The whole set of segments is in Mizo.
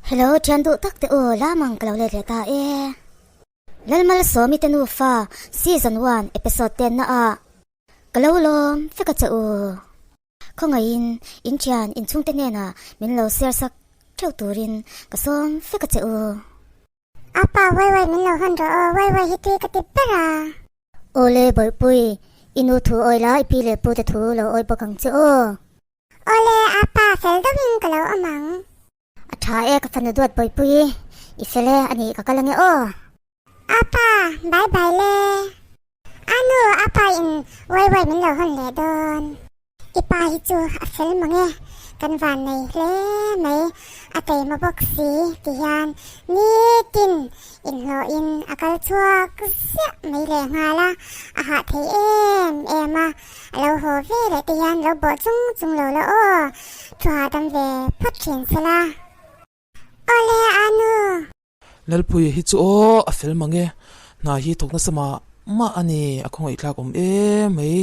Hello thian duh tak te u lamang ka lo let leh ta e. Lalmalsawmi te nufa season one episode ten na ah ka lo lawm vek a che u. Khawngaihin in thian in chhungte hnenah min lo share sak theuh turin ka sawm vek a che u. Apa waiwai min lo hawn rawh aw waiwai hi tui ka ti ber a. Awle bawihpui i nu thu awi la i pi leh pu te thu lo awi bawk ang che aw. Awle apa fel deuhin ka lo awm ang. A tha e ka fanu duat bawihpui i fel e a nih ka kal ange aw. Apa bye bye le. A nu apa in waiwai min lo hawn leh dawn. I pa hi chu a fel mang e, kan van nei hle mai, a teima bawk si ti hian nitin inhlawhin a kal chhuak ziah mai leh nghal a, a hah thei em em a, a lo haw ve leh te hian lo bawh chung chung lo la aw, thu hahdam ve phawt thin se la. Awle Anu! Lalpuia hi chu aw a fel mang e, hna hi thawk nasa mah mah a ni, a khawngaihthlak awm em mai,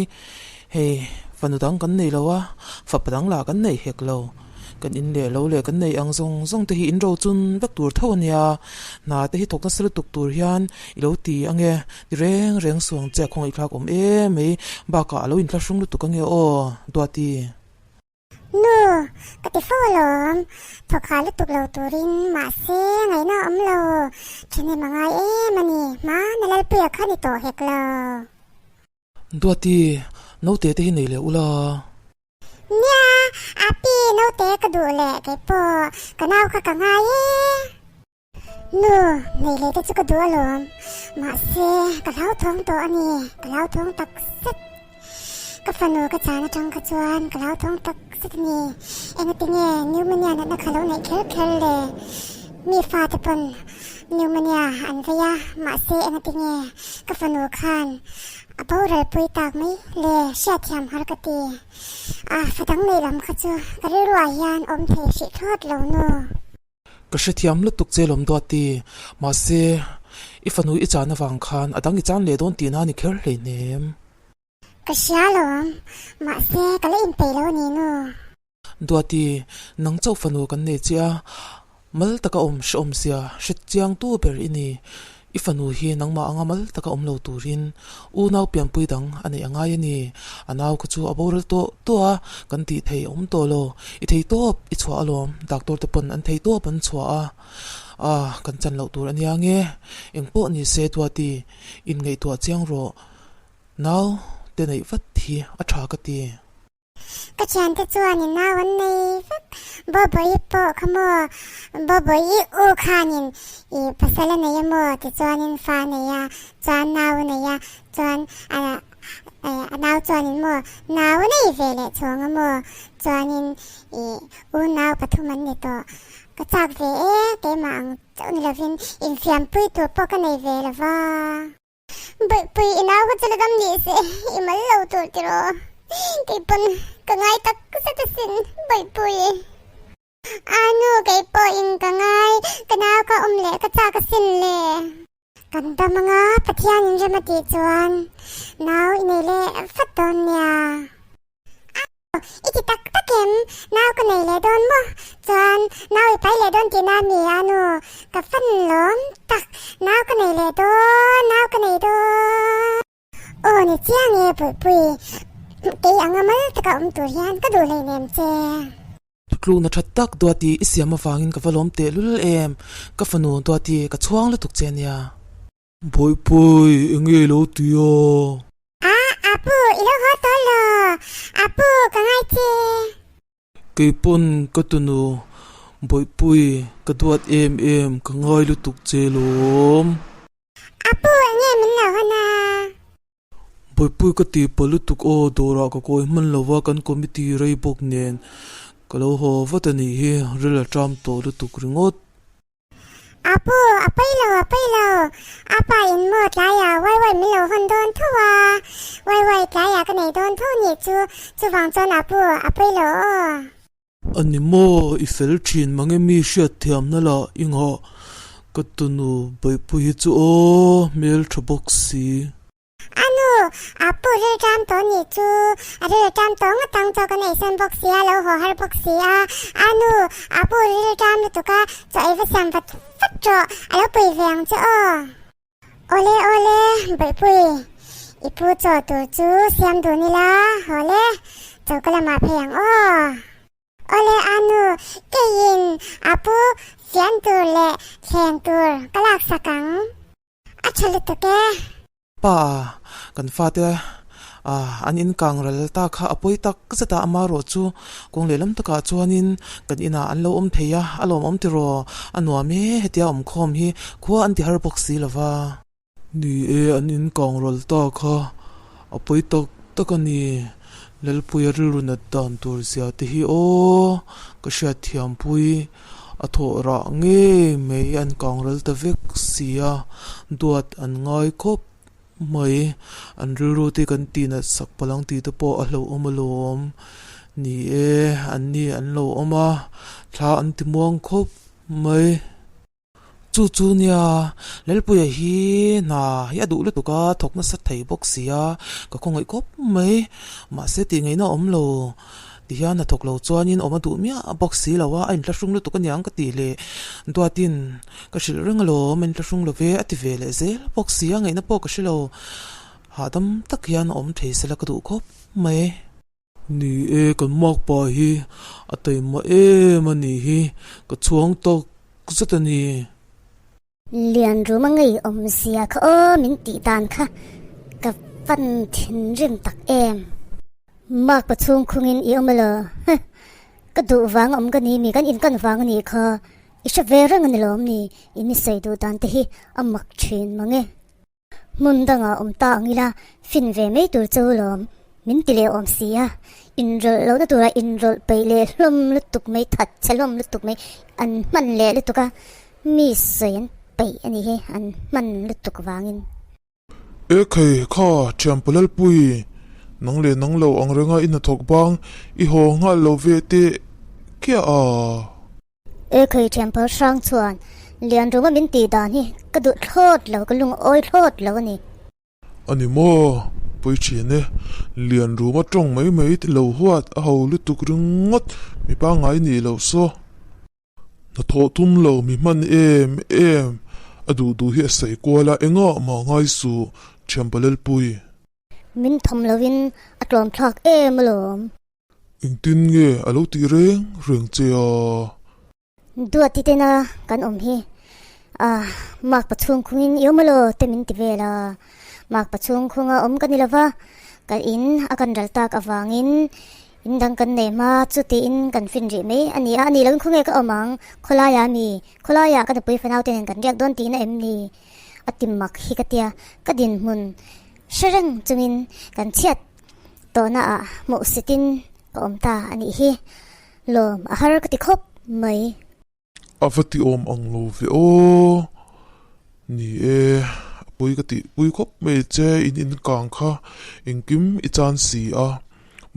hei fanu dang kan nei lo a, fapa dang lah kan nei hek lo, kan in leh lo leh kan nei ang zawng zawng te hi in ro chun vek tur tho a nia, hna te hi thawk nasa lutuk tur hian i lo ti ang e, ti reng reng suang che a khawngaihthlak awm em mai, bakah a lo inthlahrung lutuk ang e aw Duati. Nu, ka ti fo alawm, thawkha lutuk lo turin mahse ngaihna a awm lo, thahnem a ngai em a ni, hmana Lalpuia kha ni tawh hek lo. Duati, naute te hi nei leh ula. Nia, Api, naute ka duh leh keipawh ka nau kha ka ngai e. Nu, nei leh te chu ka duh alawm, mahse ka hlauthawng tawh a ni, ka hlauthawng tak zet. Ka fanu ka chan atang kha chuan ka hlauthawng tak zet a ni, engatinge pneumonia natna kha lo neih kher kher le? Mi fate pawn pneumonia an vei a, mahse engatinge ka fanu khan a boral pui tak mai le hriatthiam har ka ti. A fa dang neih lam kha chu ka rilruah hian awm thei hrih thlawt lo nu. Ka hrethiam lutuk che lawm Duati, mahse i fanu i chan avang khan a dang i chan leh dawn tihna a ni kher hleinem. Ka hria lawm, mahse ka la inpeih lo a ni nu. Duati, nang chauh fanu kan nei che a, mal taka awm hrehawm zia hre chiang tu ber i ni. I fanu hi nangmah anga mal taka awm lo turin unau pianpui dang a neih a ngai a ni. A nau kha chu a boral tawh tawh a, kan tih thei a awm tawh lo. I thei tawp i chhuah alawm, doctor te pawn an thei tawp an chhuah a. Ah, kan chan loh tur a nia nge? Eng pawh ni se Duati, inngaihtuah chiang rawh. Nau te neih vat hi a tha ka ti. Ka thiante chuan in nau an nei vek, Bawbawi pawh kha maw, Bawbawi u khanin i pasal a nei a maw tichuanin fa a nei a, chuan nau a nei a, chuan a nau chuanin maw nau a nei ve leh chhawng a maw, chuanin i unau pathum an ni tawh. Ka chak ve e, keimah ang chauh ni lovin infiampui tur pawh ka nei ve lova. Bawihpui i nau kha chu la dam ni se, i mal lo tur tiraw? Kei pawn ka ngai tak zet asin, Bawihpui. A nu kei pawhin ka ngai, ka nau kha awm leh ka chak asin le. Kan dam anga Pathianin rem a tih chuan nau i nei leh vat dawn nia. I ti tak tak em? Nau ka nei leh dawn maw? Chuan nau i pai leh dawn tihna a mi a nu? Ka fan lawm tak. Nau ka nei leh dawn, nau ka nei dawn. Aw ni chiang e Puipui, kei anga mal taka awm tur hian ka duh hleinem che. Thutlukna tha tak Duati i siam avangin ka va lawm tehlul em? Ka fanu Duati ka chhuang lutuk che nia. Bawihpui, eng nge i lo ti a? A, Apu, i lo haw tawh lo. Apu, ka ngai che. Keipawn ka tunu, Bawihpui, ka duat em em, ka ngai lutuk che lawm. Apu, eng nge min lo hawn a? Bawihpui ka ti pa lutuk aw, dawrah ka kawi hman lo va, kan committee rei bawk nen ka lo haw vat a nih hi, ril a ṭam tawh lutuk ringawt. Apu, a pawi lo, a pawi lo. Apa in maw tlaiah wai wai min lo hawn dawn tho a, wai wai tlaiah ka nei dawn tho nih chu, chuvang chuan Apu, a pawi lo aw. A ni maw, i fel thin mange mi hriat thiamna lah i nghah ka tunu Baihpui hi chu aw, hmeltha bawk si. A nu, Apu rilṭam tawh nih chu a rilṭam tawh ngawt ang chaw kan eisawn bawk si a, lo haw har bawk si a. Anu, Apu rilṭam lutuk a, chaw ei va siam vat vat rawh, a lo pui ve ang che aw. Awle awle, Bawihpui, i pu chaw tur chu siam dun ila, hawle, choka lamah phei ang aw. Awle Anu, keiin Apu fian tur leh thleng tur ka laksak ang. A tha lutuk e. Pa, kan fate an in kang ral ta kha a pawi tak zet a, ama erawh chu kawng lehlam takah chuanin kan inah an lo awm thei a, a lawmawm tiraw, a nuam e, hetia awmkhawm hi khua an ti har bawk si lova. Ni e, an in kang ral ta kha a pawi tak tak a ni, Lalpuia rilru nat dan tur zia te hi aw, ka hriatthiampui. A thawh rah ngei mai an kang ral ta vek si a, duat an ngai khawp mai. An rilru te kan tih nat sak palh ang tih te pawh a hlauhawm alawm. Ni e, an ni an lo awm a, thla an ti muang khawp mai. Chu chu nia, Lalpuia hi hna hi a duh lutuk a, thawk nasa thei bawk si a, ka khawngaih khawp mai. Mahse tih ngaihna a awm lo ti hian a thawk lo chuanin awm a duh miah bawk si lo a, a inthlahrung lutuk aniang ka tih leh Duatin ka hrilh reng alawm, a inthlahrung lo ve a ti ve leh zel bawk si a, ngaihna pawh ka hre lo. Hahdam tak hian a awm thei sela ka duh khawp mai. Ni e, kan makpa hi a taima em a nih hi, ka chhuang tawk zet a ni. Lian rum a ngei awm zia kha aw min tih dan kha ka van thinrim tak em. Makpa chhung khungin i awm elaw? Huh! Ka duh vang a awm ka ni mi kan inkan vang a nih kha i hre ve reng a ni lawm ni? I mi sawi duh dan te hi a mak thin mang e. Hmun dangah awm ta ang ila, fin ve mai tur chu lawm min ti leh awm si a, inrawlh lohna turah inrawlh peih leh hlawm lutuk mai, that chhe hlawm lutuk mai, an hman leh lutuk a, mi sawi an peih a nih hi, an hman lutuk vangin. Ekhei, kha, thianpa Lalpui, nang leh nang lo ang renga i hnathawk bang i haw nghal lo ve teh kiah a. Ekhei thianpa hrang chuan Lianruma min tih dan hi ka duh thlawt lo, ka lungawi thlawt lo a ni. A ni maw? Pawi thin e. Lianruma tawng mai mai ti lo huat a ho lutuk ringawt mi pangngai nih loh saw. Hnathawh tum lo mi hman em em a duh duh hi a sawi kual a, engah mah ngai suh thianpa Lalpui. Min thawm lovin a tlawm thlak em alawm. Engtin nge a lo tih reng reng che a? Duati tena kan awm hi a makpa chhung khungin i awm elaw te min ti vel a, makpa chhung khunga awm ka ni lova, ka in a kan ral tak avangin in dang kan nei hma chu tiin kan fin rih mai a ni a, a nih loin khawnge ka awm ang, khawlaia mi, khawlaia ka nupui fanau te nen kan riak dawn tihna em ni? A ti mak hi ka tia, ka dinhmun hre reng chungin kan chhiat Tawhna ah hmuh sitin ka awm ta a nih hi. Lawm a har ka ti khawp mai. A va ti awm ang lo ve aw. Ni e, a pui ka tih pui khawp mai che in inkang kha engkim i chan si a.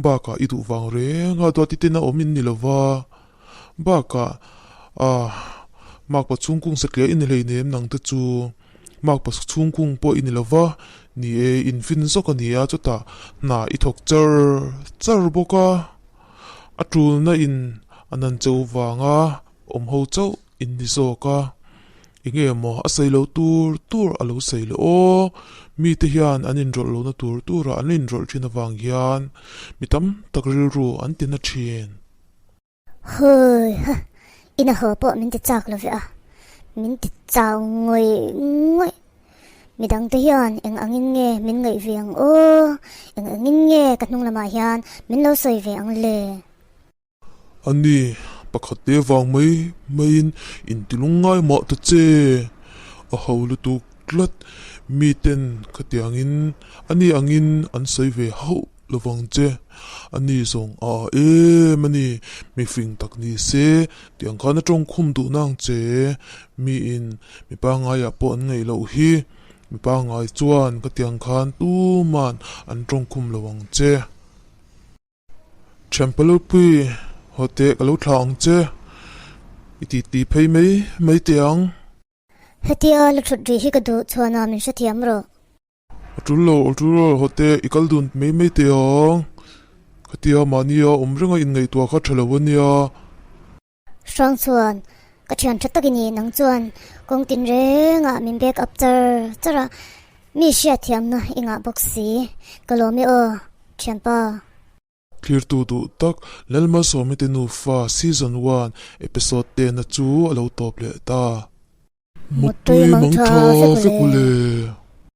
Bakah i duh vang reng a duati ten a awm in ni lova. Bakah ah makpa chhungkung satliah i ni hleinem nang te chu. Makpa chhungkung pawh i ni lo va, ni e, in fin zawk a ni a, chutah hna i thawk char char bawk a, a tulna in a nan cheu vanga awm ho chauh in ni zawk a, enge maw a sawi lo tur tur a lo sawi leh aw, mite hian an inrawlh lohna tur tura an inrawlh thin avang hian mi tam tak rilru an ti na thin. Hawi ha, ina haw pawh min ti chak lo ve a, min ti chau ngawih ngawih. Midang te hian eng angin nge min ngaih ve ang aw, eng angin nge ka hnung lamah hian min lo sawi ve ang le. A ni, pakhat te vang mai maiin intilung ngai mah ta che, a ho lutuk tlat, miten khatiangin a ni angin an sawi ve hauh Lovang che, a ni zawng a a em a ni, mi fing tak ni se, tiang khan a tawng khum duh nang che, miin mi pangaiah pawh an ngaih loh hi, mi pangai chuan ka tiang khan tuman an tawng khum lo ang che. Thianpa Lupui, haw teh ka lo thlah ang che, i titi phei mai mai teh ang. Hetia la thut rih hi ka duh chuan a min hrethiam rawh. A tul lo, a tul lo, haw teh, i kal dun mai mai teh ang. Khatia mahnia awm renga inngaihtuah kha tha lo a nia. Hrang chuan, Ka thian tha tak i ni, nang chuan kawng tin rengah min back up char char a, mi hriatthiamna i ngah bawk si. Ka lawm e aw, thianpa. Thlirtu duh tak, Lalmalsawmi te nufa Season One Episode tehna chu a lo tawp leh ta. Muttui mang tha vek u le.